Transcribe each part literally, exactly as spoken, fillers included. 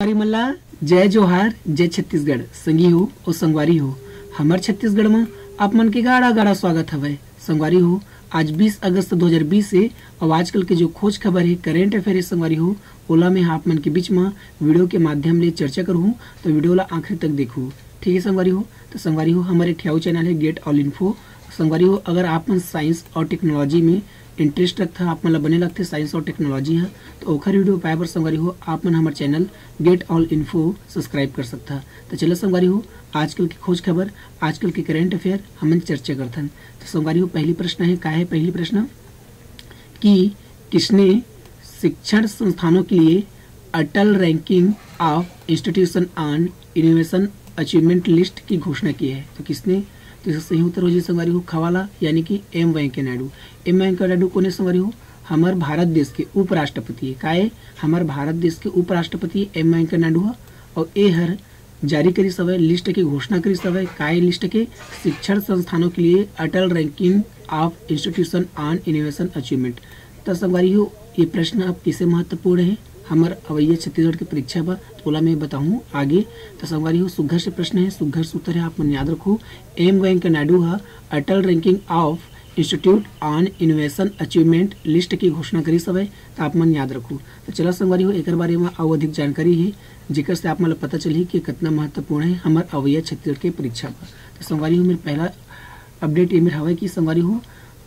संगवारी मन ला जय जोहार, जय छत्तीसगढ़। संगी हो अउ संगवारी हो, हमर छत्तीसगढ़ म आप मन के गाड़ा गाड़ा स्वागत हवय। संगवारी हो, आज बीस अगस्त दो हज़ार बीस हे अउ आजकल के जो खोज खबर हे, करंट अफेयर हे संगवारी हो, ओला मैं आप मन के बीच म वीडियो के माध्यम ले चर्चा करहूँ। तो वीडियो ला आखिरी तक देखहू, ठीक है संगवारी हो। तो संगवारी हो, हमर एक ठे अउ चैनल है गेट ऑल इन्फो। संगवारी हो, अगर आप मन साइंस और टेक्नोलॉजी में इंटरेस्ट रखथा, आप मन ला बने लगथे साइंस और टेक्नोलॉजी ह, तो ओखर वीडियो पाए बर संगवारी हो, आप मन हमर channel get all info subscribe कर सकथा। तो चलो संगवारी हो, आजकल के खोज खबर, आजकल के करंट अफेयर हमन चर्चा करथन। तो संगवारी हो, पहली प्रश्न है, का है पहली प्रश्न कि किसने शिक्षण संस्थानों के लिए Atal ranking of institution on innovation achievement list की घोषणा की है? तो किसने? तो इसका सही उत्तर हो जाए संगवारी हो, खवाला, यानी कि एम वेंकैया नायडू। एम वेंकैया नायडू कोने संगवारी हो? हमर भारत देश के उपराष्ट्रपति है। का है? हमर भारत देश के उपराष्ट्रपति एम वेंकैया नायडू ह। और ए हर जारी करिस हवय, लिस्ट के घोषणा करिस हवय। काय लिस्ट के? शिक्षण संस्थानों के लिए Atal ranking of institution on innovation achievement. त संगवारी हो, ये प्रश्न अब किसे महत्वपूर्ण है हमर अवैया छत्तीसगढ़ के परीक्षा बर, तोला मैं बताहूँ आगे। त संगवारी हो, सुघर से प्रश्न है, सुघर से उत्तर है, आप मन याद रखो। एम वेंकैया नायडू ह Atal ranking of institute on innovation achievement list की घोषणा करिस हवय, त आप मन याद रखो। तो चला संगवारी हो, एकर बारे में अउ अधिक जानकारी है, जेकर से आप मन ल पता चलही कि कितना महत्वपूर्ण है हमर अवैया छत्तीसगढ़ के परीक्षा बर। तो संगवारी हो, मेर पहला अपडेट ये मेर हवय कि संगवारी हो,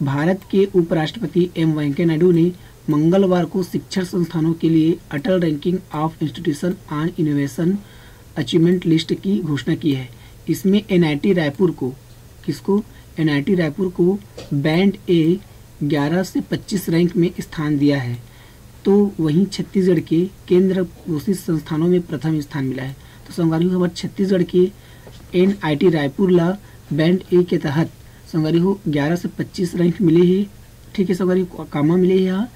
भारत के उपराष्ट्रपति एम वेंकैया नायडू ने मंगलवार को शिक्षण संस्थानों के लिए Atal ranking of institution on innovation achievement list की घोषणा की है। इसमें एनआईटी रायपुर को, किसको? एनआईटी रायपुर को बैंड ए ग्यारह से पच्चीस रैंक में स्थान दिया है। तो वहीं छत्तीसगढ़ के केंद्र पोषित संस्थानों में प्रथम स्थान मिला है। तो संगवारी हो, हमर छत्तीसगढ़ के एनआईटी रायपुर ला बैंड ए के तहत संगवारी हो ग्यारह से पच्चीस रैंक मिले हे। ठीक है संगवारी हो, कामा मिले हे यहाँ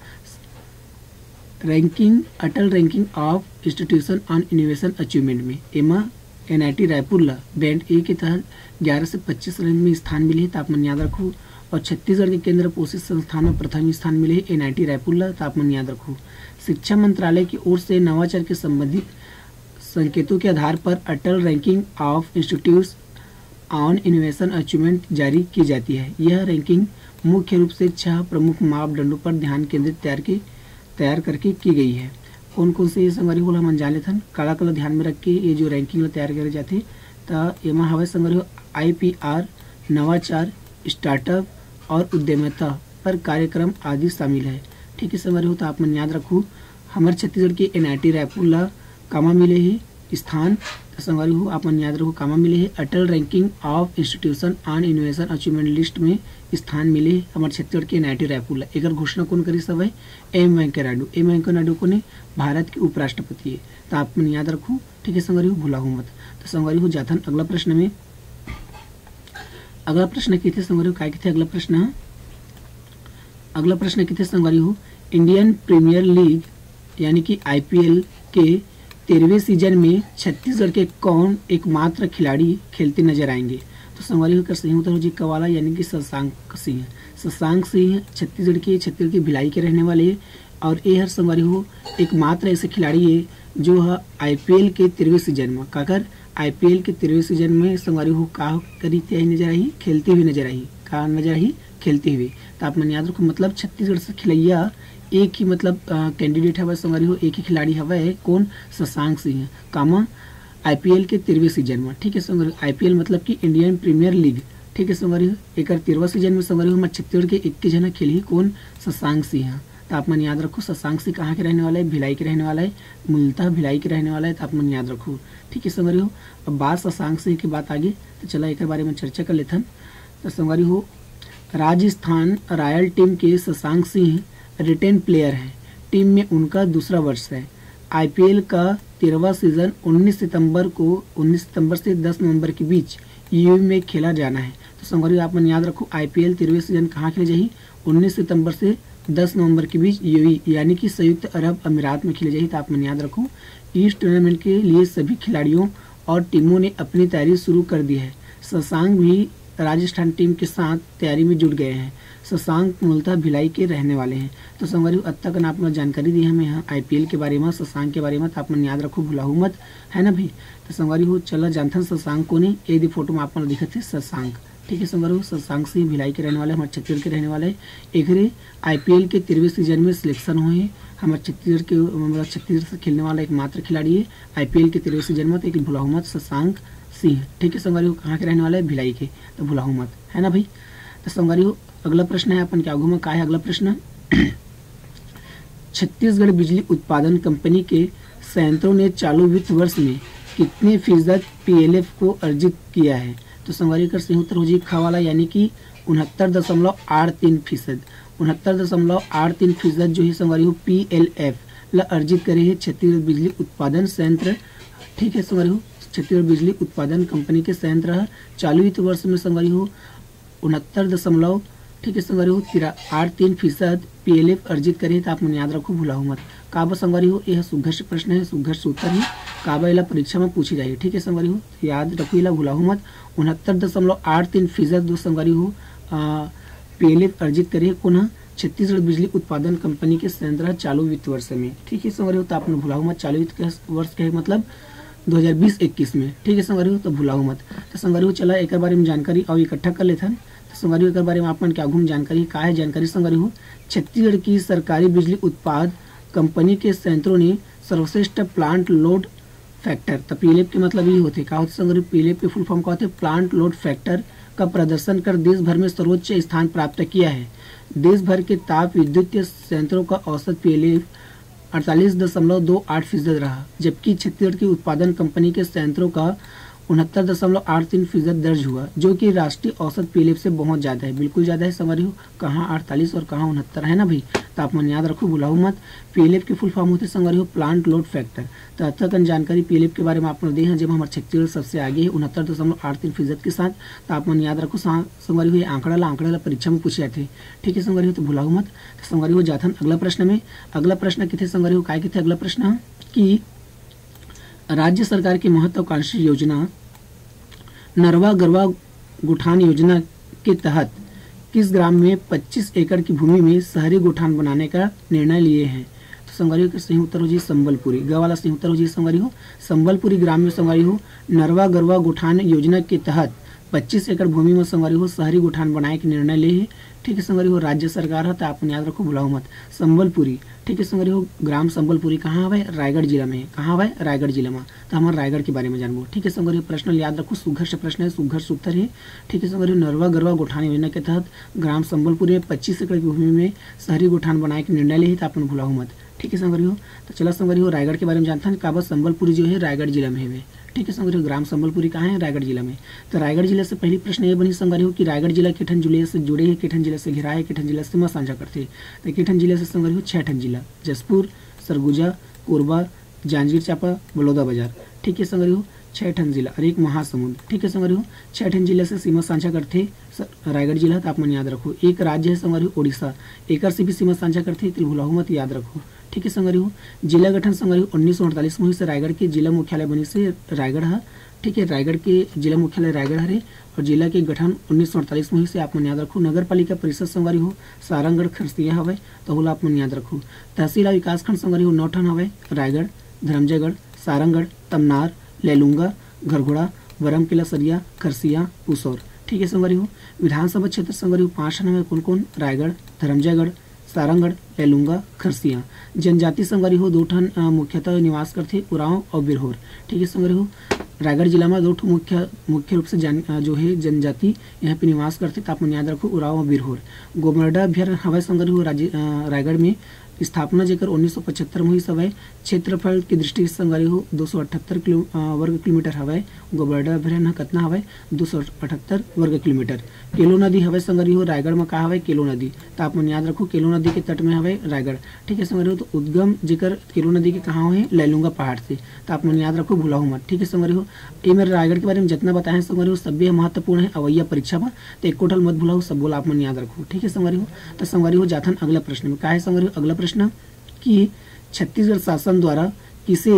ranking, Atal ranking of institution on innovation achievement में। एमा एनआईटी रायपुर ला बैंड ए के तहत ग्यारह से पच्चीस रैंक में स्थान मिले हे, त आप मन याद रखो। और छत्तीसगढ़ के केंद्र पोषित संस्थान में प्रथम स्थान मिले हे एनआईटी रायपुर ला, त आप मन याद रखो। शिक्षा मंत्रालय की ओर से नवाचार के संबंधित संकेतों के आधार पर Atal ranking of institutes on innovation achievement जारी की जाती है। यह रैंकिंग मुख्य रूप से छह प्रमुख मापदंडों पर ध्यान केंद्रित तैयार की, तैयार करके की गई है। कौन कौन से ये संगवारी हो, हमन जान लेथन। काला काला ध्यान में रख के ये जो रैंकिंग ला तैयार करे जाथे, त एमा हवय संगवारी हो आईपीआर, नवाचार, स्टार्टअप और उद्यमिता पर कार्यक्रम आदि शामिल है। ठीक है संगवारी हो, तो आप मन याद रखू, हमर छत्तीसगढ़ के एनआईटी रायपुर ला कामा मिले हे स्थान। तो संगवारी हो, आप मन याद रखू, कामा मिले हे Atal ranking of institution on innovation achievement list में स्थान मिले हे हमर छत्तीसगढ़ के एनआईटी रायपुर ला। एकर घोषणा कौन करिस हवय? एम वेंकैया नायडू। एम वेंकैया नायडू कोने? भारत के उपराष्ट्रपति हे। तो आप मन याद रखू, ठीक है संगवारी हो, भुलाहू मत। तो संगवारी हो, जाथन अगला प्रश्न में। अगला प्रश्न किथे संगवारी हो, काय किथे अगला प्रश्न ह? अगला प्रश्न किथे संगवारी हो, इंडियन प्रीमियर लीग यानी कि आईपीएल के तेरहवें सीजन में छत्तीसगढ़ के कौन एकमात्र खिलाड़ी खेलते नजर आएंगे? तो संगवारी हो, एकर सही उत्तर हो जी कवाला, यानी कि शशांक सिंह। शशांक सिंह छत्तीसगढ़ के, छत्तीसगढ़ के भिलाई के रहने वाले, और ए हर संगवारी हो एकमात्र ऐसे खिलाड़ी है जो ह आईपीएल के तेरहवें सीजन में, काकर आईपीएल के तेरहवें सीजन में संगवारी हो का करी तैयारी नजर आई, खेलते हुए नजर आई। का नजर आई? खेलते हुए। तो आप मन याद रखो, मतलब छत्तीसगढ़ से खिलैया एक ही, मतलब कैंडिडेट हवय संगवारी हो, एक ही खिलाड़ी हवय, कौन? शशांक सिंह। कामा? आईपीएल के तेरहवें सीजन में। ठीक है संगवारी, आईपीएल मतलब कि इंडियन प्रीमियर लीग। ठीक है संगवारी हो, एकर तेरहवा सीजन में संगवारी हो हमर छत्तीसगढ़ के एक के झन खेलही, कौन? शशांक सिंह। तो आप मन याद रखो, शशांक सिंह कहाँ के रहने वाला है? भिलाई के रहने वाला है, मूलतः भिलाई के रहने वाला है। तो आप मन याद रखो, ठीक है संगवारी हो। अब बात शशांक सिंह की बात आगे, तो चला एकर बारे में चर्चा कर लेथन। तो संगवारी हो, राजस्थान रॉयल टीम के शशांक सिंह रिटेन प्लेयर हैं। टीम में उनका दूसरा वर्ष है। आईपीएल का तेरहवा सीजन उन्नीस सितंबर को, उन्नीस सितंबर से दस नवंबर के बीच यूएई में खेला जाना है। तो संगवारी हो, आप मन याद रखो, आईपीएल तेरहवें सीजन कहाँ खेले जाही? उन्नीस सितंबर से दस नवंबर के बीच यूएई यानी कि संयुक्त अरब अमीरात में खेले जाही। तो आप मन याद रखो, इस टूर्नामेंट के लिए सभी खिलाड़ियों और टीमों ने अपनी तैयारी शुरू कर दी है। शशांक भी राजस्थान टीम के साथ तैयारी में जुट गए हैं। शशांक मूलतः भिलाई के रहने वाले हैं। तो संगवारी हो, अतका कन आप मन जानकारी दी हमें यहाँ आईपीएल के बारे में, शशांक के बारे में, तो आप मन याद रखो, भुलाहू मत, है ना भाई। तो संगवारी हो, चला जानथन शशांक कोन ए। ये दे फोटो में आप मन दिखत हे शशांक, ठीक है संगवारी हो, शशांक सिंह भिलाई के रहने वाले, हमारे छत्तीसगढ़ के रहने वाले। एकरे आईपीएल के तेरहवें सीजन में सिलेक्शन हुए हैं। हमारे छत्तीसगढ़ के, मतलब छत्तीसगढ़ से खेलने वाला एकमात्र खिलाड़ी है आईपीएल के तेरहवें सीजन में, तो एक भुलाहू मत शशांक सिंह, ठीक है संगवारी हो, कहाँ के रहने वाला है? भिलाई के, तो भुलाहू मत, है ना भाई। तो संगवारी हो, अगला प्रश्न है अपन के आगू में, का है अगला प्रश्न? छत्तीसगढ़ बिजली उत्पादन कंपनी के संयंत्रों ने चालू वित्त वर्ष में कितने फीसद पीएलएफ को अर्जित किया है? तो संगवारी कर सही उत्तर हो जी ख वाला, यानी कि उनहत्तर दशमलव आठ तीन फीसद। उनहत्तर दशमलव आठ तीन फीसद जो है संगवारी हो पीएलएफ ला अर्जित करे है छत्तीसगढ़ बिजली उत्पादन संयंत्र, ठीक है संगवारी हो, छत्तीसगढ़ बिजली उत्पादन कंपनी के संयंत्र ह। चालू वित्त वर्ष में संगवारी हो उनहत्तर दशमलव, ठीक है संगवारी हो, तिरा आठ तीन फीसद पीएलएफ अर्जित करे, तो आप मन याद रखो, भुलाहू मत। काबर संगवारी हो, यह सुघर से प्रश्न है, सुघर से उत्तर है। काबर एला परीक्षा में पूछे जाही, ठीक है संगवारी हो, तो याद रखो, एला भुलाहू मत। उनहत्तर दशमलव आठ तीन फीसद जो संगवारी हो पीएलएफ अर्जित करे, कोन ह? छत्तीसगढ़ बिजली उत्पादन कंपनी के संयंत्र ह चालू वित्त वर्ष में, ठीक है संगवारी हो, तो आप मन भुलाहू मत, चालू वित्त वर्ष के मतलब दो हज़ार बीस इक्कीस में, ठीक है संगवारी हो, तो भुलाहू मत। तो संगवारी हो, चला एकर बारे में जानकारी अउ इकट्ठा कर लेथन। तो संगवारी हो, एकर बारे में आप मन के आगू में जानकारी, का है जानकारी संगवारी हो? छत्तीसगढ़ की सरकारी बिजली उत्पाद कंपनी के संयंत्रों ने सर्वश्रेष्ठ प्लांट लोड फैक्टर, तो पीएलएफ के मतलब ये होते, का होते संगवारी? पीएलएफ के फुल फॉर्म का होते? प्लांट लोड फैक्टर का प्रदर्शन कर देश भर में सर्वोच्च स्थान प्राप्त किया है। देश भर के ताप विद्युत संयंत्रों का औसत पीएलएफ अड़तालीस दशमलव दो आठ फीसद रहा, जबकि छत्तीसगढ़ की उत्पादन कंपनी के संयंत्रों का उनहत्तर दशमलव आठ तीन फीसद दर्ज हुआ, जो कि राष्ट्रीय औसत पीएलएफ से बहुत ज़्यादा है। बिल्कुल ज़्यादा है संगवारी हो, कहाँ अड़तालीस और कहाँ उनहत्तर, है ना भाई? तो आप मन याद रखो, भुलाहू मत। पीएलएफ के फुल फॉर्म होते संगवारी हो प्लांट लोड फैक्टर। तो अतका कन जानकारी पीएलएफ के बारे में आप मन दे हैं, जब हमारे छत्तीसगढ़ सबसे आगे है उनहत्तर दशमलव आठ तीन फीसद के साथ। तो आप मन याद रखो सा-, संगवारी हो, ये आंकड़ा ला, आंकड़ा ला परीक्षा में पूछे जाते, ठीक है संगवारी हो, तो भुलाहू मत। तो संगवारी हो, जाथन अगला प्रश्न में। अगला प्रश्न किथे संगवारी हो, काय किथे अगला प्रश्न कि राज्य सरकार की महत्वाकांक्षी योजना नरवा गरवा गोठान योजना के तहत किस ग्राम में पच्चीस एकड़ की भूमि में शहरी गोठान बनाने का निर्णय लिए हैं? तो संगवारी हो, सही उत्तर हो जी संबलपुरी। ग वाला सही उत्तर हो जी संगवारी हो, संबलपुरी ग्राम में संगवारी हो नरवा गरवा गोठान योजना के तहत पच्चीस एकड़ भूमि में संगवारी हो शहरी गोठान बनाए के निर्णय ले हे, ठीक है संगवारी हो, राज्य सरकार ह। तो आप मन याद रखो, भुलाहू मत, संबलपुरी, ठीक है संगवारी हो, ग्राम संबलपुरी कहाँ हवय? रायगढ़ जिला में। कहाँ हवय? रायगढ़ जिला में। तो हमन रायगढ़ के बारे में जानबो, ठीक है संगवारी हो, प्रश्न ल याद रखो, सुघर से प्रश्न है, सुघर से उत्तर है, ठीक है संगवारी हो, नरवा गरवा गोठान योजना के तहत ग्राम संबलपुरी में पच्चीस एकड़ की भूमि में शहरी गोठान बनाए के निर्णय ले हे, तो आप मन भुलाहू मत, ठीक है संगवारी हो। तो चला संगवारी हो, रायगढ़ के बारे में जानथन, काबर संबलपुरी जो है रायगढ़ जिला में हवे, ठीक है संगवारी हो, ग्राम संबलपुरी कहाँ है? रायगढ़ जिला में। तो रायगढ़ जिला से पहली प्रश्न ये बनी संगवारी हो कि रायगढ़ जिला के ठन जिले से जुड़े है, के ठन जिले से घिरा है, के ठन जिले से सीमा साझा करथे। तो के ठन जिला से संगवारी हो छः ठन जिला, जशपुर, सरगुजा, कोरबा, जांजगीर चांपा, बलौदाबाजार, ठीक है संगवारी हो, छः ठन जिला और एक महासमुंद, ठीक है संगवारी हो, छः ठन जिला से सीमा साझा करथे स-, रायगढ़ जिला। तो आप मन याद रखो, एक राज्य है संगवारी हो उड़ीसा, एकर से भी सीमा साझा करथे, तो भुलाहू मत, याद रखो, ठीक है संगवारी हो। जिला गठन संगवारी हो उन्नीस सौ अड़तालीस में होइस रायगढ़ के। जिला मुख्यालय बनिस हे रायगढ़ ह, ठीक है, रायगढ़ के जिला मुख्यालय रायगढ़ हरे और जिला के गठन उन्नीस सौ अड़तालीस में होइस हे, आप मन याद रखो। नगर पालिका परिषद संगवारी हो सारंगढ़ खरसिया हवय, तो ओला आप मन याद रखो। तहसील अउ विकासखंड संगवारी हो नौ ठन हवय, रायगढ़, धरमजयगढ़, सारंगढ़, तमनार, लैलूंगा, घरघोड़ा, बरमकेला सरिया, खरसिया, पुसौर, ठीक है संगवारी हो। विधानसभा क्षेत्र संगवारी हो पाँच ठन हवय, कोन कोन? रायगढ़, धरमजयगढ़, सारंगढ़, लैलूंगा, खरसिया। जनजाति संगवारी हो दो ठन, अ, मुख्यतः निवास करथे, उरांव अउ बिरहोर, ठीक है संगवारी हो। रायगढ़ जिला में दो ठो मुख्य, मुख्य रूप से जन, अ, जो है जनजाति यहाँ पे निवास करथे, तो आप मन याद रखो, उरांव अउ बिरहोर। गोबरडा अभ्यारण्य हवय संगवारी हो राज्य, अ, रायगढ़ में, स्थापना जेकर उन्नीस सौ पचहत्तर में होइस हवय। क्षेत्रफल के दृष्टि से संगवारी हो दो सौ अठहत्तर किलो, अ, वर्ग किलोमीटर हवय। गोबरडा अभ्यारण्य ह कतना हवय? दो सौ अठहत्तर वर्ग किलोमीटर। केलो नदी हवय संगवारी हो रायगढ़ में, का हवय? केलो नदी। तो आप मन याद रखो, केलो नदी के तट में हवय रायगढ़, ठीक है संगवारी हो। तो उद्गम जेकर केलो नदी के कहाँ होहे? लैलूंगा पहाड़ से। तो आप मन याद रखो, भुलाहू मत, ठीक है संगवारी हो। ये मेरे रायगढ़ के बारे में जितना बताए हैं संगवारी हो, सभी महत्वपूर्ण है अवैया परीक्षा में, तो एको ठन ल मत भुलाहू, सब ला आप मन याद रखो, ठीक है संगवारी हो। तो संगवारी हो जाथन अगला प्रश्न में, का है संगवारी हो अगला प्रश्न कि छत्तीसगढ़ शासन द्वारा किसे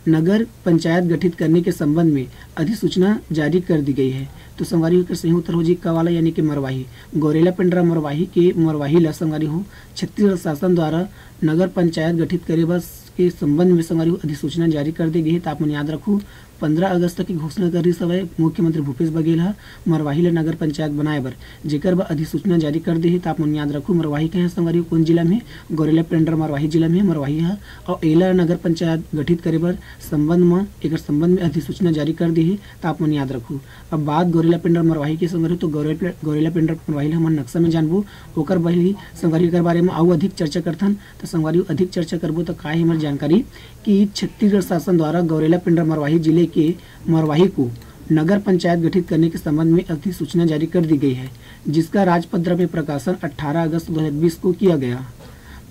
नगर पंचायत गठित करने के संबंध में अधिसूचना जारी कर दी गई है। तो संगवारी हो, एकर सही उत्तर हो जी क वाला, यानी कि मरवाही। गौरेला पेंड्रा मरवाही के, मरवाही ला संगवारी हो, छत्तीसगढ़ शासन द्वारा नगर पंचायत गठित करे बर के संबंध में संगवारी हो अधिसूचना जारी कर दे गे हे। त आप मन याद रखू, पंद्रह अगस्त के घोषणा कर रिहिस हवय मुख्यमंत्री भूपेश बघेल ह मरवाही ला नगर पंचायत बनाए बर, जेकर बर अधिसूचना जारी कर दे हे। त आप मन याद रखू, मरवाही कहे संगवारी हो, कौन जिला में हे? गौरेला पेंड्रा मरवाही जिला में हे मरवाही ह। अउ एला नगर पंचायत गठित करे बर संबंध म, एकर संबंध में अधिसूचना जारी कर दे हे। त आप मन याद रखू। अब बात गौरेला पेंड्रा मरवाही के संगवारी हो, तो गौरेला पे-, गौरेला पेंड्रा मरवाही ला हमन नक्शा में जानबो। ओकर पहली संगवारी एकर बारे में अउ अधिक चर्चा करथन। त संगवारी हो, अधिक चर्चा करबो त का हे हमर जानकारी कि छत्तीसगढ़ शासन द्वारा गौरेला पेंड्रा मरवाही जिले के मरवाही को नगर पंचायत गठित करने के संबंध में अधिसूचना जारी कर दी गई है, जिसका राजपत्र में प्रकाशन अठारह अगस्त दो हज़ार बीस को किया गया।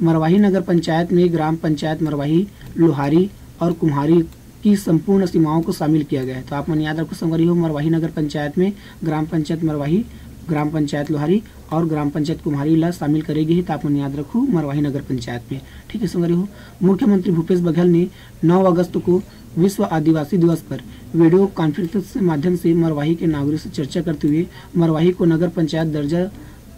मरवाही नगर पंचायत में ग्राम पंचायत मरवाही, लोहारी और कुम्हारी की संपूर्ण सीमाओं को शामिल किया गया है। तो आप मन याद रखो संगवारी हो, मरवाही नगर पंचायत में ग्राम पंचायत मरवाही, ग्राम पंचायत लोहारी और ग्राम पंचायत कुम्हारी ला शामिल करे गे हे। तो आप मन याद रखू, मरवाही नगर पंचायत में, ठीक है संगवारी हो। मुख्यमंत्री भूपेश बघेल ने नौ अगस्त को विश्व आदिवासी दिवस पर वीडियो कॉन्फ्रेंस के माध्यम से मरवाही के नागरिक से चर्चा करते हुए मरवाही को नगर पंचायत दर्जा,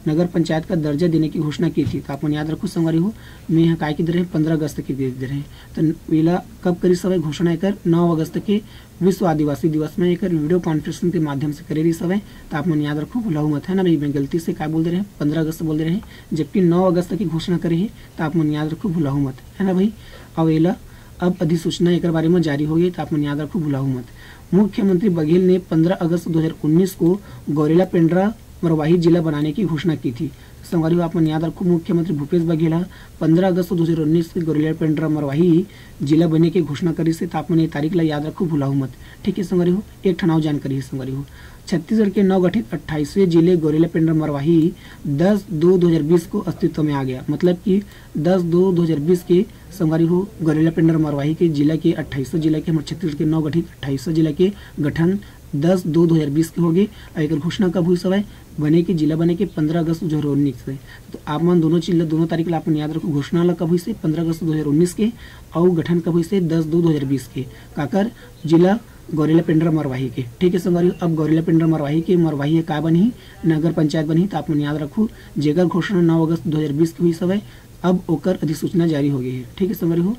नगर पंचायत का दर्जा देने की घोषणा की थी। तो आप मन याद रखो संगवारी हो, मैं यहाँ काय के दे रहे हैं, पंद्रह अगस्त के दे दे रहे हैं। तो एला कब करिस हवय घोषणा एकर? नौ अगस्त के विश्व आदिवासी दिवस में एकर वीडियो कॉन्फ्रेंसिंग के माध्यम से करे रिहिस हवय। तो आप मन याद रखो, भुलाहू मत, है ना भाई, मैं गलती से काय बोल दे रहे हैं, पंद्रह अगस्त बोल दे रहे हैं, जबकि नौ अगस्त की घोषणा करे हे। तो आप मन याद रखो, भुलाहू मत, है ना भाई। अब एला, अब अधिसूचना एकर बारे में जारी हो गई, तो आप मन याद रखो, भुलाहू मत। मुख्यमंत्री बघेल ने पंद्रह अगस्त दो हज़ार उन्नीस को गौरेला पेंड्रा मरवाही जिला बनाने की घोषणा की थी। संगवारी हो, आप मन याद रखो, मुख्यमंत्री भूपेश बघेल ह पंद्रह अगस्त दो हज़ार उन्नीस के गौरेला पेंड्रा मरवाही जिला बने के घोषणा करिस हे। त आप मन ये तारीख ला याद रखो, भुलाहू मत। ठीक है संगवारी हो, एक ठन अउ जानकारी हे संगवारी हो, छत्तीसगढ़ के नवगठित अट्ठाईसवें जिले गौरेला पेंड्रा मरवाही दस दो दो हज़ार बीस को अस्तित्व में आ गया। मतलब कि दस दो दो हज़ार बीस के संगवारी हो, गौरेला पेंड्रा मरवाही के जिला के अट्ठाईसवें जिला के, हमर छत्तीसगढ़ के नवगठित अट्ठाईसवें जिला के गठन दस दो दो हज़ार बीस के होगे, अउ एकर घोषणा कब हुई हवय? बने के, जिला बने के पंद्रह अगस्त दो हज़ार उन्नीस में। तो आप मन दोनों चीज ला, दोनों तारीख ला आप मन याद रखो, घोषणा ला कब हुई से? पंद्रह अगस्त दो हज़ार उन्नीस के, अउ गठन कब हुई से? दस दो दो हज़ार बीस के। काकर? जिला गौरेला पेंड्रा मरवाही के। ठीक है संगवारी हो, अब गौरेला पेंड्रा मरवाही के, मरवाही ह का बनही? नगर पंचायत बनही। तो आप मन याद रखो, जेकर घोषणा नौ अगस्त दो हज़ार बीस के हुई हवय, अब ओकर अधिसूचना जारी हो गई है। ठीक है संगवारी हो,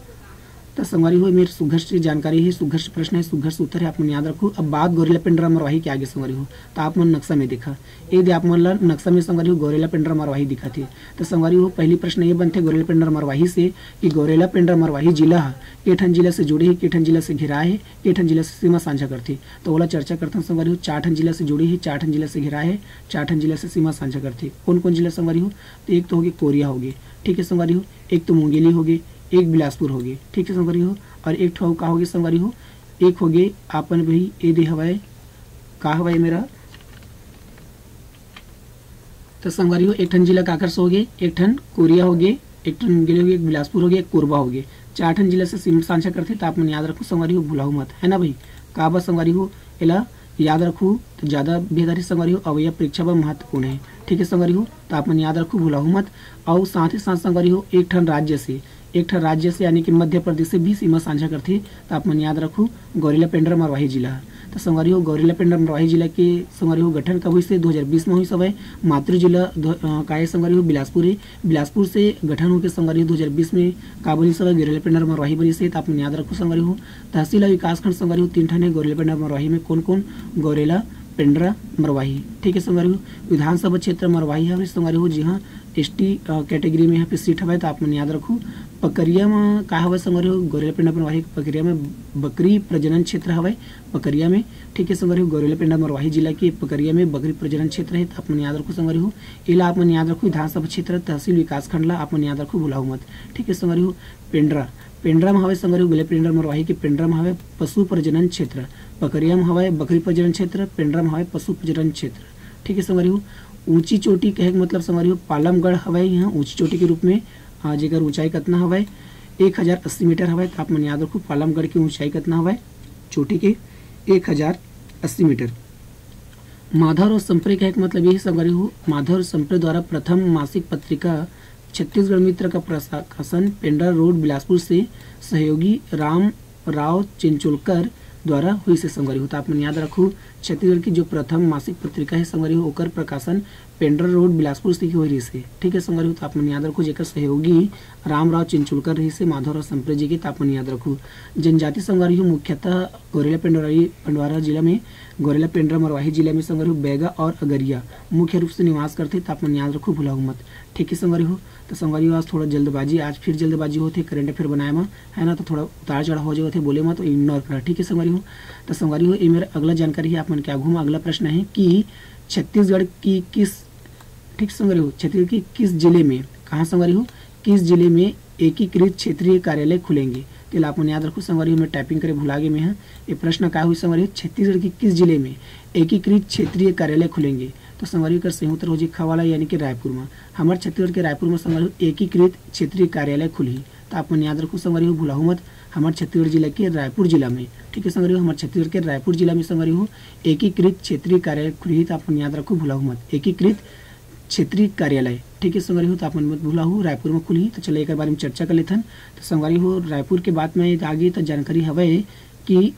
तो संगवारी हो, मेर सुघर से जानकारी है, सुघर से प्रश्न है, सुघर से उत्तर है, आप मन याद रखो। अब बात गौरेला पेंड्रा मरवाही के आगे संगवारी हो, तो आप मन नक्शा में देखा, ये दे आप मन ला नक्शा में संगवारी हो गौरेला पेंड्रा मरवाही दिखत हे। तो संगवारी हो, पहली प्रश्न ये बनथे गौरेला पेंड्रा मरवाही से कि गौरेला पेंड्रा मरवाही जिला ह के ठन जिला से जुड़े हे, के ठन जिला से घेराए हे, के ठन जिला से सीमा साझा करथे। तो ओला चर्चा करथन संगवारी हो, चार ठन जिला से जुड़े हे, चार ठन जिला से घेराए हे, चार ठन जिला से सीमा साझा करथे। कौन कौन जिला संगवारी हो? तो एक तो होगे कोरिया होगे, ठीक है संगवारी हो, एक तो मुंगेली होगे, एक बिलासपुर होगे, ठीक है संगवारी हो, और एक ठो अउ का होगे संगवारी हो, एक होगे आपन भाई ए दे हवय, का हवय मेरा, तो संगवारी हो, एक ठन जिला काकर से होगे, एक ठन कोरिया होगे, एक ठन मुंगेली होगे, एक बिलासपुर होगे, एक कोरबा होगे, चार ठन जिला से सीमा साझा करथे। तो आप मन याद रखो संगवारी हो, भुलाहू मत, है ना भाई। का बर संगवारी हो, एला याद रखू तो ज्यादा बेहतर हे संगवारी हो, अवइया परीक्षा बर महत्वपूर्ण है। ठीक है संगवारी हो, तो आप मन याद रखू, भुलाहू मत। और साथ ही साथ संगवारी हो, एक ठन राज्य से, एक ठन राज्य से यानी कि मध्य प्रदेश से भी सीमा साझा करथे। तो आप मन याद रखू, गौरेला पेंड्रा मरवाही जिला ह। तो संगवारी हो, गौरेला पेंड्रा मरवाही जिला के संगवारी हो गठन कब हुई से? दो हज़ार बीस में हुई हवय। मातृ जिला ध्व-, अ, का हे संगवारी हो? बिलासपुर हे। बिलासपुर से गठन होके संगवारी हो दो हज़ार बीस में का बनिस हवय? गौरेला पेंड्रा मरवाही बनिस हे। तो आप मन याद रखू संगवारी हो, तहसील अउ विकासखंड संगवारी हो तीन ठन हे गौरेला पेंड्रा मरवाही में। कौन कौन? गौरेला, पेंड्रा, मरवाही। ठीक है संगवारी हो, विधानसभा क्षेत्र मरवाही हवे संगवारी हो, जी हाँ, एसटी कैटेगरी में यहाँ पे सीट हवय, तो आप मन याद रखू। पकरिया में का हवय संगवारी हो? गौरेला पेंड्रा मरवाही पकरिया में बकरी प्रजनन क्षेत्र हवय पकरिया में। ठीक है संगवारी हो, गौरेला पेंड्रा मरवाही जिला के पकरिया में बकरी प्रजनन क्षेत्र है, तो आप मन याद रखू संगवारी हो। एला आप मन याद रखू, विधानसभा क्षेत्र, तहसील, विकासखंड ला आप मन याद रखू, भुलाहू मत। ठीक है संगवारी हो, पेंड्रा, पेंड्रा में हवय संगवारी हो, गौरेला पेंड्रा मरवाही के पेंड्रा में हवय पशु प्रजनन क्षेत्र, पकरिया में हवय बकरी प्रजनन क्षेत्र, पेंड्रा में हवय पशु प्रजनन क्षेत्र। ठीक है संगवारी हो, ऊंची चोटी कहे के मतलब संगवारी हो, पालमगढ़ हवय यहाँ ऊंची चोटी के रूप में, आ, जेकर ऊंचाई कतना हवय? एक हजार अस्सी मीटर हवय। तो आप मन याद रखू, पालमगढ़ की ऊंचाई कतना हवय चोटी के? एक हजार अस्सी मीटर। माधव राव संप्रे कहे के मतलब ये संगवारी हो, माधव राव संप्रे द्वारा प्रथम मासिक पत्रिका छत्तीसगढ़ मित्र का प्रकाशन पेंड्रा रोड बिलासपुर से सहयोगी राम राव चिंचोलकर द्वारा हुई से संगवारी हो। तो आप मन याद रखू, छत्तीसगढ़ की जो प्रथम मासिक पत्रिका है संगवारी हो, ओकर प्रकाशन पेंड्रा रोड बिलासपुर से होई रहिस हे। ठीक है संगवारी हो, तो आप मन याद रखू, जेकर सहयोगी रामराव चिंचोलकर रहिस हे, माधवराव संप्रे जी के, तो आप मन याद रखू। जनजाति संगवारी हो मुख्यतः गौरेला पेंडोराई पंडवारा जिला में, गौरेला पेंड्रा मरवाही जिला में संगवारी हो बैगा और अगरिया मुख्य रूप से निवास करथे, तो आप मन याद रखू, भुलाहू मत। ठीक है संगवारी हो, तो संगवारी हो आज थोड़ा जल्दबाजी, आज फिर जल्दबाजी होथे करंट अफेयर बनाए में, है ना, तो थोड़ा उतार चढ़ाव हो जावत हे बोले में, तो इग्नोर करा। ठीक है संगवारी हो, तो संगवारी हो ये मेरा अगला जानकारी है आप मन के आगू में। अगला प्रश्न है कि छत्तीसगढ़ की किस, ठीक संगवारी हो, छत्तीसगढ़ की किस जिले में, कहाँ संगवारी हो, किस जिले में एकीकृत क्षेत्रीय कार्यालय खुलेंगे? तेला आप मन याद रखू संगवारी हो, मैं टाइपिंग करे भुला गे मैं ह। ये प्रश्न का हुई संगवारी हो, छत्तीसगढ़ के किस जिले में एकीकृत क्षेत्रीय कार्यालय खुलेंगे? तो संगवारी हो, एकर सही उत्तर हो जी ख वाला, यानी कि रायपुर में। हमर छत्तीसगढ़ के रायपुर में संगवारी हो एकीकृत क्षेत्रीय कार्यालय खुलही। तो आप मन याद रखू संगवारी हो, भुलाहू मत, हमर छत्तीसगढ़ जिला के रायपुर जिला में। ठीक है संगवारी हो, हमर छत्तीसगढ़ के रायपुर जिला में संगवारी हो एकीकृत क्षेत्रीय कार्यालय खुलही। तो आप मन याद रखू, भुलाहू मत, एकीकृत क्षेत्रीय कार्यालय। ठीक है संगवारी हो, तो आप मन मत भुलाहू, रायपुर में खुलही। तो चलो एकर बारे में चर्चा कर लेथन। तो संगवारी हो, रायपुर के बात में आगे तो जानकारी हवय कि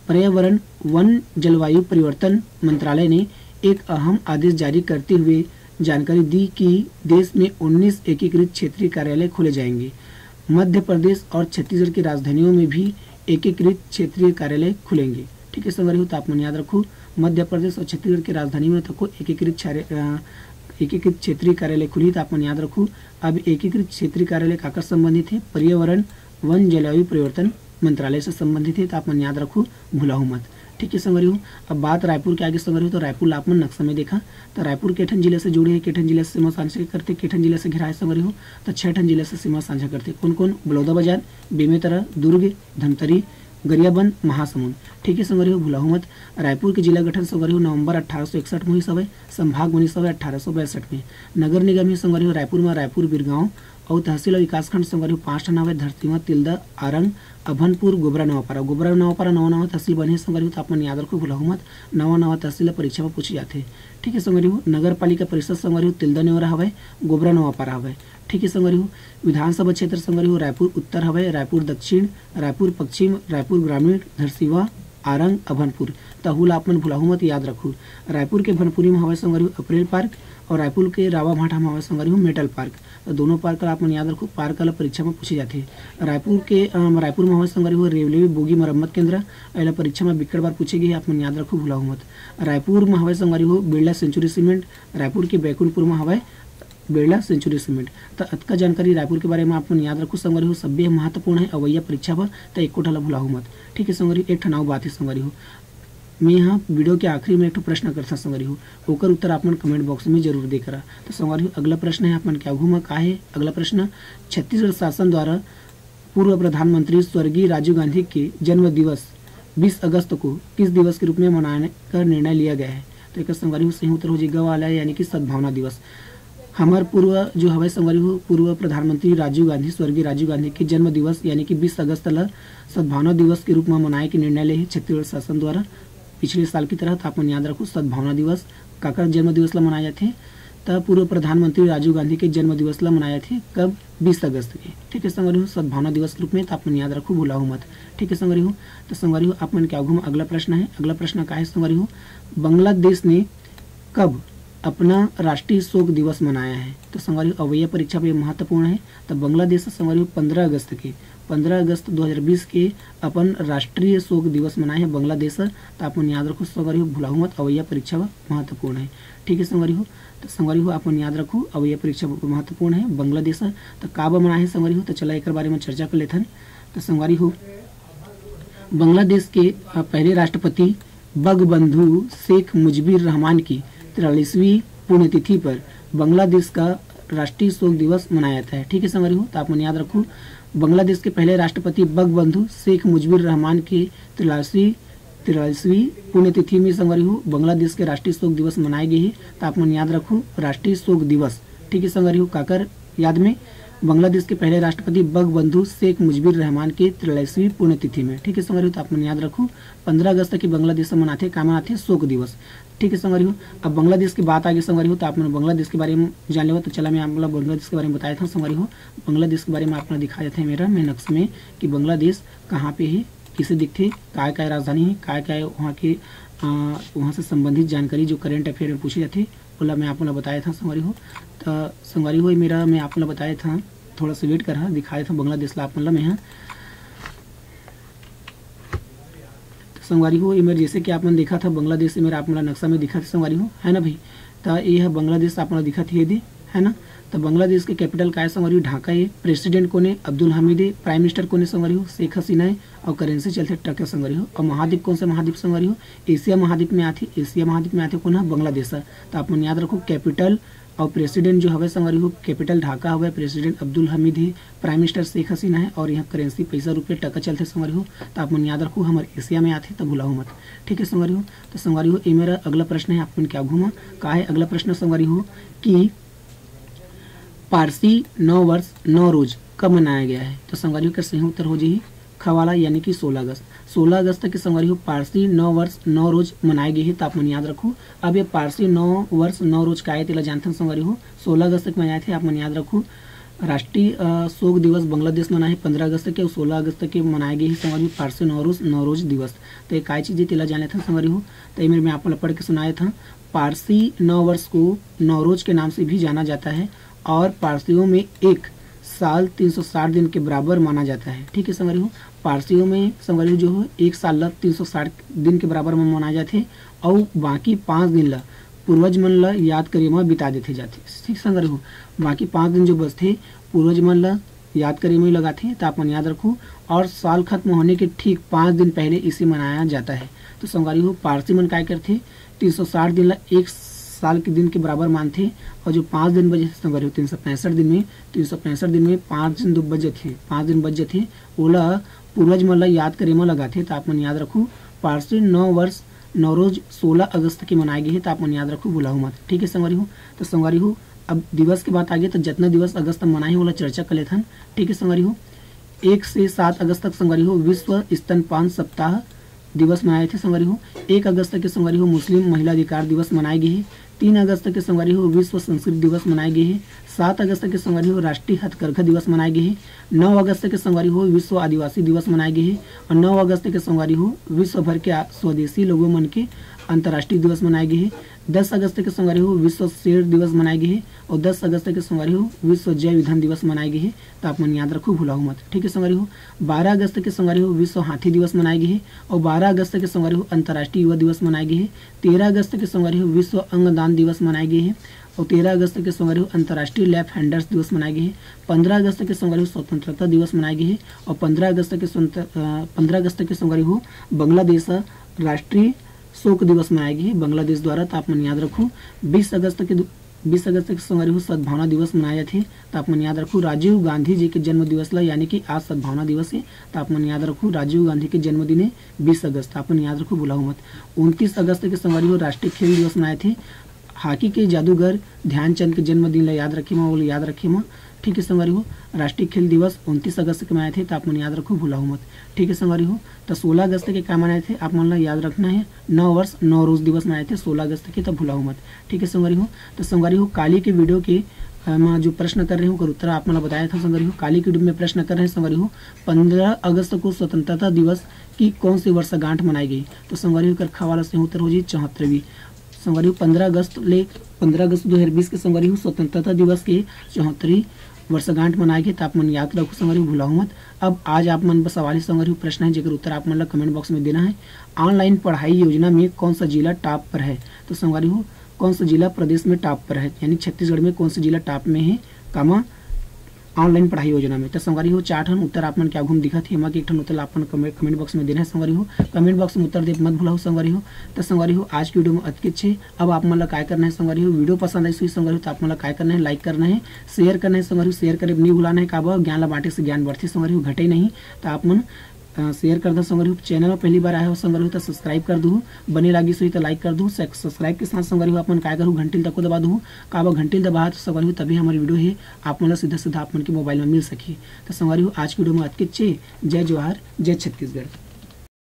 पर्यावरण, वन, जलवायु परिवर्तन मंत्रालय ने एक अहम आदेश जारी करते हुए जानकारी दी कि देश में उन्नीस एकीकृत क्षेत्रीय कार्यालय खोले जाएंगे। मध्य प्रदेश और छत्तीसगढ़ की राजधानियों में भी एकीकृत क्षेत्रीय कार्यालय खुलेंगे। ठीक है संगवारी हो, तो आप मन याद रखू, मध्य प्रदेश और छत्तीसगढ़ की राजधानी में तको एकीकृत क्षारे-, अ, एकीकृत क्षेत्रीय कार्यालय खुलही। तो आप मन याद रखू, अब एकीकृत क्षेत्रीय कार्यालय काकर संबंधित है? पर्यावरण, वन, जलवायु परिवर्तन मंत्रालय से संबंधित है। तो आप मन याद रखू, भुलाहू मत। ठीक है संगवारी हो, अब बात रायपुर के आगे संगवारी हो, तो रायपुर ला आप मन नक्शा में देखा, तो रायपुर के ठन जिला से जुड़े है, के ठन जिला से सीमा साझा करथे, के ठन जिला से घेराए संगवारी हो, तो छह ठन जिला से सीमा साझा करथे। कौन कौन? बलौदाबाजार, बेमेतरा, दुर्ग, धमतरी, गरियाबंद, महासमुंद। ठीक है संगवारी हो, भुलाहू मत। रायपुर के जिला गठन संगवारी हो नवंबर अट्ठारह सौ इकसठ में होइस हवय, संभाग बनिस हवय अट्ठारह सौ बासठ में। नगर निगम ही संगवारी हो रायपुर में रायपुर, बिरगांव अउ तहसील अउ विकासखंड संगवारी हो पांच ठन हवय, धरसीवा, तिल्दा, आरंग, अभनपुर, गोबरा नवापारा। गोबरा नवापारा नवा नवा तहसील बने हे संगवारी हो, तो आप मन याद रखो, भुलाहू मत, नवा नवा तहसील ला परीक्षा में पूछे जाथे। ठीक है संगवारी हो, नगर पालिका परिषद संगवारी हो तिल्दा नेवरा हवय, गोबरा नवापारा हवय। ठीक है संगवारी हो, विधानसभा क्षेत्र संगवारी हो रायपुर उत्तर हवय, रायपुर दक्षिण, रायपुर पश्चिम, रायपुर ग्रामीण, धरसीवा, आरंग, अभनपुर। तहू ला आप मन भुलाहू मत, याद रखू। रायपुर के भनपुरी में हवय संगवारी हो अप्रैल पार्क और रायपुर के रावा भाटा में हवय संगवारी हो मेटल पार्क। तो दोनों पार्क ला आप मन याद रखू, पार्क ला परीक्षा में पूछे जाथे। रायपुर के, अम, रायपुर में हवय संगवारी हो रेलवे बोगी मरम्मत केंद्र, एला परीक्षा में बिक्कट बार पूछे गे हे, आप मन याद रखू, भुलाहू मत। रायपुर में हवय संगवारी हो बिरला सेंचुरी सीमेंट, रायपुर के बैकुंठपुर में हवय बिरला सेंचुरी सीमेंट। त अतका जानकारी रायपुर के बारे में आप मन याद रखू संगवारी हो, सब्बे ह महत्वपूर्ण है अवइया परीक्षा बर, त एको ठा ला भुलाहू मत। ठीक है संगवारी हो, एक ठन अउ बात है संगवारी हो, मैं यहाँ वीडियो के आखिरी में एक ठो प्रश्न करथन संगवारी हो, ओकर उत्तर आप मन कमेंट बॉक्स में जरूर दे करा। तो संगवारी हो, अगला प्रश्न है आप मन के आगू में का है? अगला प्रश्न, छत्तीसगढ़ शासन द्वारा पूर्व प्रधानमंत्री स्वर्गीय राजीव गांधी के जन्म दिवस बीस अगस्त को किस दिवस के रूप में मनाने का निर्णय लिया गया है? तो एक संगवारी हो सही उत्तर हो जी ग वाला है, यानी कि सद्भावना दिवस। हमार पूर्व जो हवय संगवारी हो, पूर्व प्रधानमंत्री राजीव गांधी, स्वर्गीय राजीव गांधी के जन्म दिवस यानी कि बीस अगस्त ला सद्भावना दिवस के रूप में मनाए के निर्णय ले हे छत्तीसगढ़ शासन द्वारा। पिछले साल की तरह, तो आप मन याद रखो, सद्भावना दिवस काकर जन्म दिवस ला मनाया जाथे? त पूर्व प्रधानमंत्री राजीव गांधी के जन्म दिवस ला मनाया जाथे। कब? बीस अगस्त के। ठीक है संगवारी हो, सद्भावना दिवस के रूप में, तो आप मन याद रखो, भुलाहू मत। ठीक है संगवारी हो, तो संगवारी हो, आप मन के आगू में अगला प्रश्न है। अगला प्रश्न का है संगवारी हो, बांग्लादेश ने कब अपना राष्ट्रीय शोक दिवस मनाया है? तो संगवारी हो, अवइया परीक्षा पे महत्वपूर्ण है। तो बांग्लादेश संगवारी हो पंद्रह अगस्त के, पंद्रह अगस्त दो हज़ार बीस के अपन राष्ट्रीय शोक दिवस मनाए है बांग्लादेश। तो आप मन याद रखो संगवारी हो, भुलाहू मत, अवइया परीक्षा बर महत्वपूर्ण है। ठीक है संगवारी हो, तो संगवारी हो, आप मन याद रखो, अवइया परीक्षा बर महत्वपूर्ण है बांग्लादेश। तो का बर मनाए है संगवारी हो, तो चला एकर बारे में चर्चा कर लेथन। तो संगवारी हो, बांग्लादेश के, अ, पहले राष्ट्रपति बंगबंधु शेख मुजिबुर रहमान की तिरालीसवीं पुण्यतिथि पर बांग्लादेश का राष्ट्रीय शोक दिवस मनाया जाता है। ठीक है संगवारी हो, तो आप मन याद रखो, बांग्लादेश के पहले राष्ट्रपति बंगबंधु शेख मुजिबुर रहमान के तिरालीसवीं तिरालीसवीं पुण्यतिथि में संगवारी हो बांग्लादेश के राष्ट्रीय शोक दिवस मनाए गे हे। तो आप मन याद रखो, राष्ट्रीय शोक दिवस। ठीक है संगवारी हो, काकर याद में? बांग्लादेश के पहले राष्ट्रपति बंगबंधु शेख मुजिबुर रहमान के तिरालीसवीं पुण्यतिथि में। ठीक है संगवारी हो, तो आप मन याद रखो, पंद्रह अगस्त के बांग्लादेश में मनाथे, का मनाथे? शोक दिवस। ठीक है संगवारी हो, अब बांग्लादेश की बात आगे संगवारी हो, तो आप मन बांग्लादेश के बारे में जान लेवा। तो चला मैं आप लोग बांग्लादेश के बारे में बताया था संगवारी हो, बांग्लादेश के बारे में आप लोग दिखाया था मेरा मैं नक्शे में कि बांग्लादेश कहाँ पे है, इसे दिखथे, काय काय राजधानी हे, काय काय वहाँ के, अ, वहाँ से संबंधित जानकारी जो करंट अफेयर में पूछे जाथे, ओला मैं आप मन ला बताए था संगवारी हो। त संगवारी हो, ये मेरा मैं आप मन ला बताए था, थोड़ा सा वेट कर हा, दिखाए था बांग्लादेश ला आप मन ला मैं हा। तो संगवारी हो, ये मेरे जैसे कि आप मन देखा था बांग्लादेश, ये मेरा आप मन ला नक्शा में दिखा था संगवारी हो, है ना भाई? त ये है बांग्लादेश आप मन ला दिखा थी ये दे, है ना? तो बांग्लादेश के कैपिटल का है संगवारी हो? ढाका है। प्रेसिडेंट कौन है? अब्दुल हामिद है। प्राइम मिनिस्टर कौन है संगवारी हो? शेख हसीना है। और करेंसी चलते टका संगवारी हो। और महाद्वीप कौन सा महाद्वीप संगवारी हो? एशिया महाद्वीप में आथे। एशिया महाद्वीप में आथे कौन है? बांग्लादेश है। तो आप मन याद रखो, कैपिटल और प्रेसिडेंट जो हवे संगवारी हो, कैपिटल ढाका हवे, प्रेसिडेंट अब्दुल हामिद है, प्राइम मिनिस्टर शेख हसीना है और यहाँ करेंसी पैसा रुपया टका चलथे संगवारी हो। तो आप मन याद रखो, हमर एशिया में आथे, तो भुलाओ मत। ठीक है संगवारी हो, तो संगवारी हो, ये मेरा अगला प्रश्न है आप मन के आगू में। का है अगला प्रश्न संगवारी हो कि पारसी नौ वर्ष नौ रोज कब मनाया गया है? तो संगवारी हो, एकर सही उत्तर हो जाही ख वाला, यानी कि सोलह अगस्त। सोलह अगस्त के संगवारी हो पारसी नौ वर्ष नौ रोज मनाए गे हे, त आप मन याद रखू। अब ये पारसी नौ वर्ष नौ रोज का आए, तेला जानथन संगवारी हो, सोलह अगस्त के मनाए थे, आप मन याद रखू। राष्ट्रीय, अ, शोक दिवस बांग्लादेश मनाए हे पंद्रह अगस्त के, अउ सोलह अगस्त के मनाए गे हे संगवारी हो पारसी नौ रोज, नौ रोज दिवस। तो ये काय चीज हे, तेला जान लेथन संगवारी हो। तो ये मेरे मैं आप मन ला पढ़ के सुनाए था। पारसी नौ वर्ष को नौरोज के नाम से भी जाना जाता है और पारसियों में एक साल तीन सौ साठ दिन के बराबर माना जाता है। ठीक है संगवारी हो, पारसियों में संगवारी हो जो है एक साल ला तीन सौ साठ दिन के बराबर में मनाए जाथे, और बाकी पाँच दिन ला पूर्वज मन ला याद करे में बिता देथे जाथे। ठीक संगवारी हो, बाकी पाँच दिन जो बचथे पूर्वज मन ला याद करे में लगाथे, त आप मन याद रखू। और साल खत्म होने के ठीक पाँच दिन पहले इसे मनाया जाता है। तो संगवारी हो, पारसी मन काय करथे, तीन सौ साठ दिन ला एक साल के दिन के बराबर मानथे, और जो पाँच दिन बचे संगवारी हो, तीन सौ पैंसठ दिन में, तीन सौ पैंसठ दिन में पाँच दिन दो बच जथे, पाँच दिन बच जथे, ओला पूर्वज मन ला याद करे में लगाथे। त आप मन याद रखू, पारसी नौ वर्ष नौरोज सोलह अगस्त के मनाए गे हे, त आप मन याद रखू, भुलाहू मत। ठीक है संगवारी हो, तो संगवारी हो, अब दिवस के बात आगे, तो जितना दिवस अगस्त में मनाए हे, ओला चर्चा कर लेथन। ठीक है संगवारी हो, एक से सात अगस्त तक संगवारी हो विश्व स्तनपान सप्ताह दिवस मनाए थे संगवारी हो। एक अगस्त के संगवारी हो मुस्लिम महिला अधिकार दिवस मनाए गे हे। तीन अगस्त के संगवारी हो विश्व संस्कृत दिवस मनाए गे हे। सात अगस्त के संगवारी हो राष्ट्रीय हथकरघा दिवस मनाए गे हे। नौ अगस्त के संगवारी हो विश्व आदिवासी दिवस मनाए गे हे। और नौ अगस्त के संगवारी हो विश्व भर के आ-, स्वदेशी लोगों मन के अंतर्राष्ट्रीय दिवस मनाए गे हे। दस अगस्त के संगवारी हो विश्व शेर दिवस मनाए गे हे। और दस अगस्त के संगवारी हो विश्व जैव ईंधन दिवस मनाए गे हे। त आप मन याद रखू, भुलाहू मत। ठीक है संगवारी हो, बारह अगस्त के संगवारी हो विश्व हाथी दिवस मनाए गे हे। और बारह अगस्त के संगवारी हो अंतर्राष्ट्रीय युवा दिवस मनाए गे हे। तेरह अगस्त के संगवारी हो विश्व अंगदान दिवस मनाए गे हे। और तेरह अगस्त के संगवारी हो अंतर्राष्ट्रीय लेफ्ट हैंडर्स दिवस मनाए गे हे। पंद्रह अगस्त के संगवारी हो स्वतंत्रता दिवस मनाए गे हे। और पंद्रह अगस्त के स्वतंत्र-, अ, पंद्रह अगस्त के संगवारी हो बांग्लादेश राष्ट्रीय शोक दिवस मनाए गे हे बांग्लादेश द्वारा। त आप मन याद रखू, बीस अगस्त के दु-, बीस अगस्त के संगवारी हो सद्भावना दिवस मनाए जाथे। त आप मन याद रखू, राजीव गांधी जी के जन्म दिवस ला, यानी कि आज सद्भावना दिवस हे। त आप मन याद रखू, राजीव गांधी के जन्मदिन हे बीस अगस्त, आप मन याद रखू, भुलाहू मत। उनतीस अगस्त के संगवारी हो राष्ट्रीय खेल दिवस मनाए थे। हॉकी के जादूगर ध्यानचंद के जन्मदिन ला याद रखे मा, ओला याद रखे मा। ठीक है संगवारी हो, राष्ट्रीय खेल दिवस उनतीस अगस्त के मनाए थे, त आप मन याद रखू, भुलाहू मत। ठीक है संगवारी हो, त सोलह अगस्त के का मनाए थे, आप मन ला याद रखना है, नौ वर्ष नौ रोज दिवस मनाए थे सोलह अगस्त के, त भुलाहू मत। ठीक है संगवारी हो, त संगवारी हो, काली के वीडियो के, अ, मैं जो प्रश्न कर रहे हूँ, ओकर उत्तर आप मन ला बताया था संगवारी हो। काली के वीडियो में प्रश्न कर रहे हैं संगवारी हो, पंद्रह अगस्त को स्वतंत्रता दिवस की कौन सी वर्षगांठ मनाई गई? तो संगवारी हो, एकर ख वाला सही उत्तर हो जी चौहत्तरवीं। संगवारी हो, पंद्रह अगस्त ले, पंद्रह अगस्त दो हज़ार बीस के संगवारी हो स्वतंत्रता दिवस के चौहत्तरवीं वर्षगांठ मनाए गे, त आप मन याद रखो संगवारी हो, भुलाहू मत। अब आज आप मन बर सवाल ही संगवारी हो प्रश्न है, जेकर उत्तर आप मन ला कमेंट बॉक्स में देना है। ऑनलाइन पढ़ाई योजना में कौन सा जिला टॉप पर है? तो संगवारी हो, कौन सा जिला प्रदेश में टॉप पर है, यानी छत्तीसगढ़ में कौन सा जिला टॉप में है, कामा ऑनलाइन पढ़ाई योजना में। त संगवारी हो, चार ठन उत्तर आप मन के आगू में दिखत हे, एमा के एक ठन उत्तर आप मन कमे-, कमेंट बॉक्स में देना है संगवारी हो। कमेंट बॉक्स में उत्तर दे मत भुलाहू संगवारी हो। त संगवारी हो, आज की वीडियो में अतकेच हे। अब आप मन ला काय करना है संगवारी हो, वीडियो पसंद आइस होही संगवारी हो, त आप मन ला काय करना है, लाइक करना है, शेयर करना है संगवारी हो, शेयर करे नहीं भुलाना है, काबर ज्ञान ला बांटे से ज्ञान बढ़थे संगवारी हो, घटे नहीं। त आप मन, अ, शेयर कर दो संगवारी हो। चैनल में पहली बार आए हो संगवारी हो, त सब्सक्राइब कर दो, बने लागिस होही त लाइक कर दो। सक-, सब्सक्राइब के साथ संगवारी हो, आप मन काय करू, घंटी ल तको दबा दो, काबर घंटी ल दबाहा त संगवारी हो, तभी हमारी वीडियो हे आप मन ला सीधा सीधा आप मन के मोबाइल में मिल सकही। त संगवारी हो, आज की वीडियो में अतकेच हे। जय जोहार, जय छत्तीसगढ़।